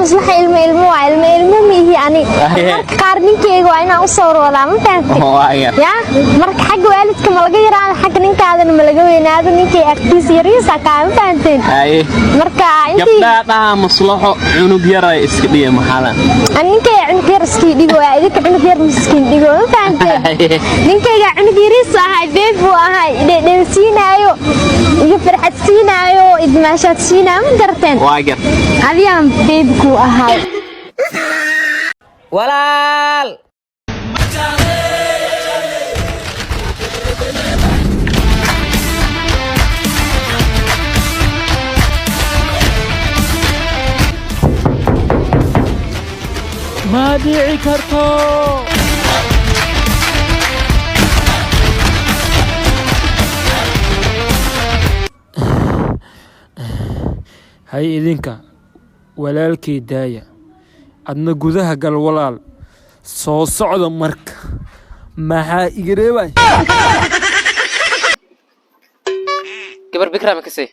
Maslaxa ilmo ilmo waa ilmo ilmo miihi ani. Marka qaar ninkeyga waa inaan u soo roodaa, ma fahamtay? Ya, marka xagga waalidka ma laga yaraado, xagga ninkaadana ma laga weynaado. Ninkay agtiisa yariisa kaa, ma fahanteen? Marka intii Gabdhaha dhaha Maslaxo cunug yaray iska dhiga, maxaalan? Ninkayga cunug yar iskii dhigo, waa idinka cunug yar miskiin dhigo, ma fahanteen? Ninkayga cunug yariis ahay, baby uu ahay, idhedhensiinaayo, iga farxad siinaayo, idmaashaad siinaayo, ma garateen? Waa gar. Adiyaan baby kuu ahay. Walaal. Ma dhici karto. Hay idinka walaalkay daaya, adna gudaha gal. Walaal, soo socda. Marka maxaa iga reebay? Gabar bikra ma kasay?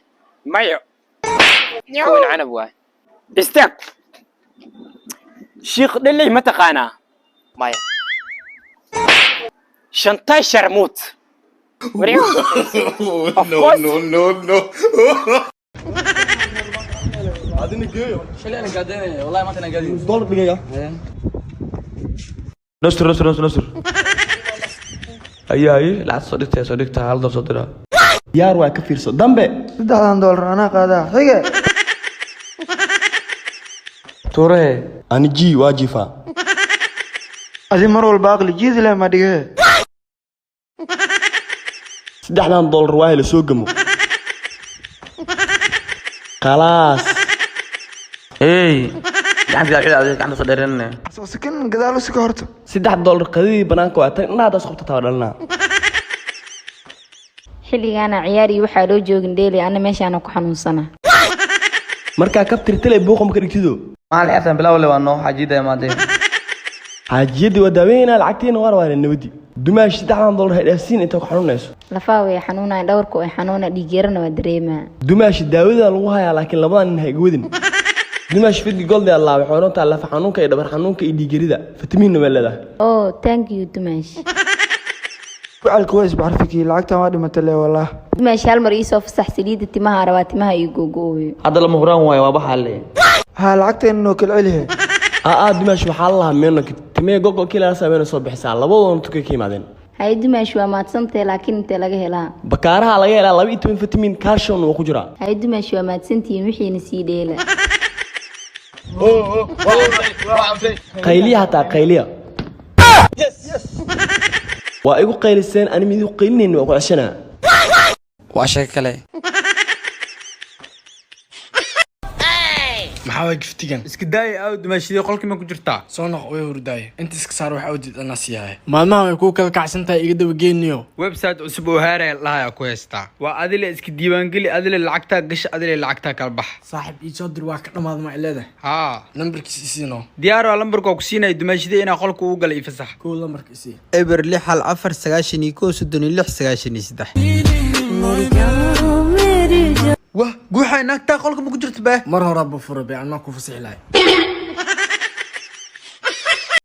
Mayo. Kuwan canab waay. Istaag. Shiikh Dhaley ma taqaanaa? Maya. Shantay sharmuut. Of course. No, no, no. Nusr, nusr, nusr, nusr. Aye, aye, lacag soo dhigtay, soo dhigta, hal dolar soo dira. Yaar, waa ka fiirso dambe. 3-dan doolar anaa qaadaa xige. Tuurahe. Ani ji waa jiifaa. Adi mar walba aqli jiidi leh ma dhigee. 3-dan doolar waa hela, soo gamo, khalaas. Ey, gacanta gadaal xidha, adiga gacanta soo dheeranne. Soo sikin, gadaal u sika horta. 3 doolar qadadii banaanka waa tan indhaha qabta taa dhalinaa. Xilligaana ciyaar iyo waxaa loo joogin dheeli, ana meeshaana ku xanuunsana. Markaa kabtirtale buuqa maka dhigtido. Maxaa lixdan bilaw le waa noo xaajida imaadeen. Xaajiyadii waa daaweynaa, lacagtiina waar waa nabadi. Dumaash, 3-dan doolar ha dhaafsiin inta ku xanuunayso. Lafaha way xanuunaya, dhawarku ay xanuuna, dhiigyarana waa dareemaa. Dumaash, daawada lagu hayaa, laakiin labadan nin ha iga wadin. Dumaash, Fidgi Gold allah waxay orantaa lafa xanuunka iyo dhabar xanuunka iyo dhiigyarida, fitamiinna waa leedahay. Oh, thank you, dumaash. Wacalka waa isbaxarfikii, lacagtan waa dhimatay le wallah. Dumaash, hal mar iisoo fasax saliidda timaha, rabaa timaha iyo gogo-ooyo. Hadda lama huraan waayo, waa baxaa le. Haa, lacagteena noo kala celihe. Aa, dumaash, waxaa la lahaa meeno timee gogo kilaasa meeno soo bixisaa, labadoona tukay ka yimaadeen. Haye dumaash, waa mahadsantahay, laakiin intee laga helaa? Bakaaraha laga helaa, 12 fitamiin, calcium waa ku jiraa. Haye dumaash, waa mahadsantihiin, wixiina sii dheela. Qayliya, hataa qayliya waa igu qayliseen, ani mid igu qaylinayni waa ku ceshanaa. Waa sheeko kale. Maxaa waay giftigan? Iska daaya aw dumaashidii, qolkii ma ku jirtaa? Soo noq, way hurdaaye. Inta iska saar, wax awdid anaa siiyahay. Maalmaha way kuu kala kacsan tahay, iga daba geeniyo. Website cusub oo haaraya lahayaa ku haystaa, waa adile iska diiwaangeli, adile lacagtaa gasha, adile lacagtaa kala bax. Saaxib, ii soo dir, waa ka dhamaad ma ileedahay? Haa. Nambarkiis isiino. Diyaar waa, lambarka waa ku siinaya. Dumaashidii inaa qolka ugu gala, ii fasax. Kow, lambarka isii. 0614913693. Wah, guuxa naagtaa qolka ma ku jirto bee? Mar horaa buu furay bee, anmaa ku fasixi lahay.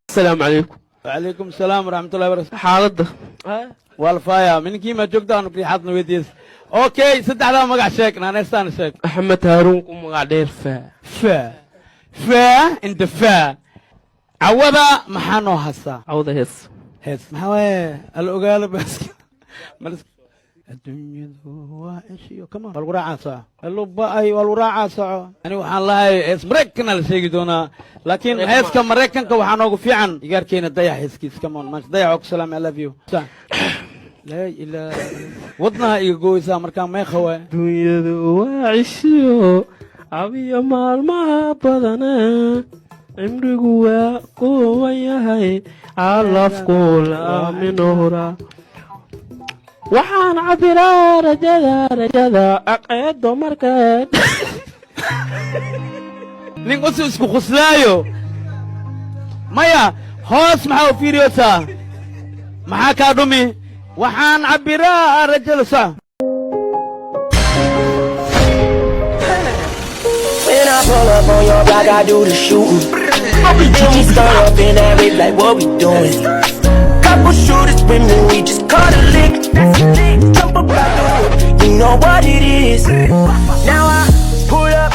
Asalaamu calaykum. وعليكم السلام ورحمة الله وبركاته. Xaaladda? والفايا منكي ما joogtaan riixadna weydiis. Okay, saddexdaa magac sheeg, naanaystaan sheeg. Axmed Haaruun, ku magac dheer Faa. Fa fa inta fa cawada maxaa noo hasaa? Cawda hees. Hees maxaa waaye? Ala ogaalo bas malis adduunyadu waa ceshiyo. Come on, waa lagu raacaa, soco. Allo ba'ay, waa lagu raacaa, soco. Ani waxaan lahay hees Maraykana la sheegi doonaa, laakiin heeska Maraykanka waxaa noogu fiican igaarkeena Dayax heeskiis. Come on, maasha Dayax oo ku salaamay, I love you. Laa ilaaha, wadnaha iga gooysaa markaa, meeqa waay? Dunyadu waa cishiyo cabiyo, maalmaha badane cimrigu waa kooban yahay, calafku laaminohra, waxaan cabiraa rajada, rajada aqeedo markeed. Nin usu isku khuslaayo maya, hoos maxaa u fiiriyoosaa? Maxaa kaa dhumi? Waxaan cabbiraa rajada sa. When I Pull up on your block, I do the shooting. Then we start up in that whip like what we doing. Couple shooters with me, we just caught a lick. Jump up out the whip, you know what it is. Now I pull up.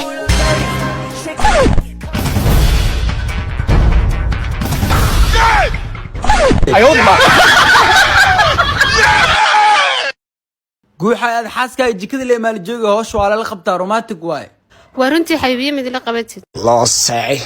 Guuxa aad xaaska jikada le maalijooga, howsha waa lala qabtaa, romantic waaye. Waa runtii, xabiibiye, midla qabatid. Loo seexay.